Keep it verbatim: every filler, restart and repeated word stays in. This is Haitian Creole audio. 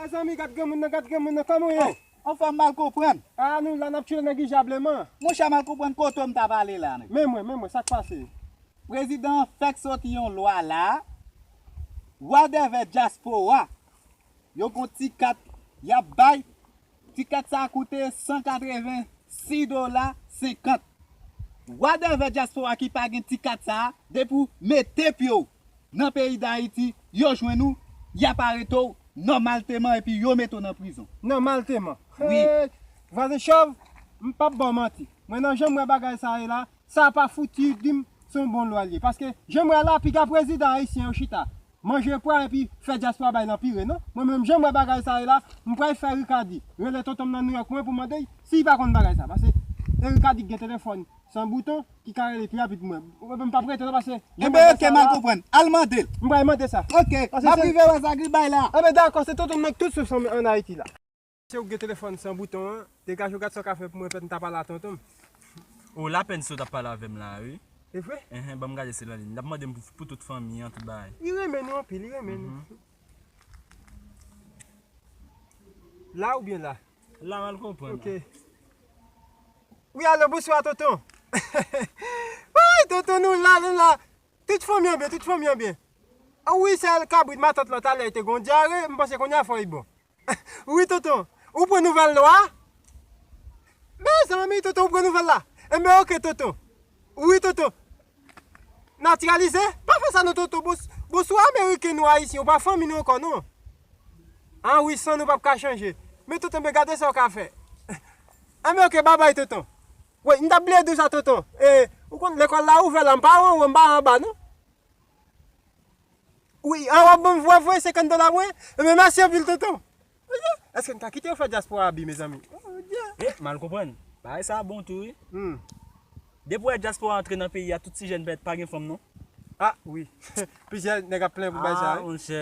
Mezanmi, gad granmoun nan, gad granmoun nan, kòman w ye? Anfen, m mal konprann. A, nou la, n ap tchile neglijableman. Monchè, mal konprann kote w m ta pale la, nèg. Men mwen, men mwen, sa k pase? Prezidan an fèk soti yon lwa la, wadèvè dyaspora, yo gon ti kat y ap bay, ti kat sa a koute san katreven sis dola senkant. Wadèvè dyaspora ki pa gen ti kat sa a, depi w mete pye w nan peyi Dayiti, yo jwenn ou, y ap arete w nòmalteman epi yo mete w nan prizon. Nòmalteman. Wi. Hey, vwazen chòv, m p ap ba w manti. Mwen nan jan m wè bagay sa a ye la, sa pa fouti di m se yon bon lwa l ye. Paske jan m wè la, piga prezidan ayisyen yo chita manje pwa epi fè dyaspora bay nan pire, non? Mwen menm, jan m wè bagay sa ye la, m pral fè Rikadi rele tonton m nan Nouyòk mwen pou mande l si l pa konn bagay sa. Paske e Rikadi ki gen telefòn san bouton ki ka rele pi rapid mwen. Mwen menm, m p ap rete non, paske jan m wè bagay sa ye la. Enben, oke, m al konprann. Al mande l. M pral mande sa. Oke, m ap rive wè sa ki bay la. Enben, dakò, se tonton m nan k tout souf an Ayiti la. Se ou ki gen telefòn san bouton an, degaje w, gad sa w ka fè pou mwen, pèt, m ta pale a tonton m. O, lapèn si w t ap pale avè m la, wi. E vre? Enhen, ban m gade si l anliy. L ap mande m pou, pou tout fanmi an, tout bagay. Li renmen nou anpil, li renmen nou. Mhm. La oubyen la? La, m al konprann. Oke. Wi, alo, bonswa, tonton. Woy, tonton, nou la, nou la. Tout fanmi an byen, tout fanmi an byen. A wi, sèl kabrit matant lan talè te gon dyare, m panse kounye a fò li bon. Wi, tonton. Ou pran nouvèl lwa a? Mezanmi, tonton, ou pran nouvèl la? Enben, oke, tonton. Wi, tonton. Natiralize? Pa fè sa non, tonton. Bons-, bonswa, ameriken, nou ayisyen, ou pa fanmi nou ankò, non. A wi, san nou p ap ka chanje. Men, tonton, men gade sa w ka fè. Enben, oke, babay, tonton. Wi, m t ap bliye di w sa, tonton. E, ou konn, lekòl la ouvè la, m pa anwo, m pa anba, non. Wi, a w ap ban m vwe, vwe senkant dola mwen? Enben, mèsi anpil, tonton. Èske n ka kite yo fè dyaspora abi, mezanmi? Oh, Dye. E, m al konprann. Bagay sa a bon tou, wi. Hmm. Depi w wè dyaspora antre nan peyi a, tout ti jèn pèt pa gen fanm, non. A, wi. Plizyè nèg ap plenyen pou bagay sa a, wi. A, monchè.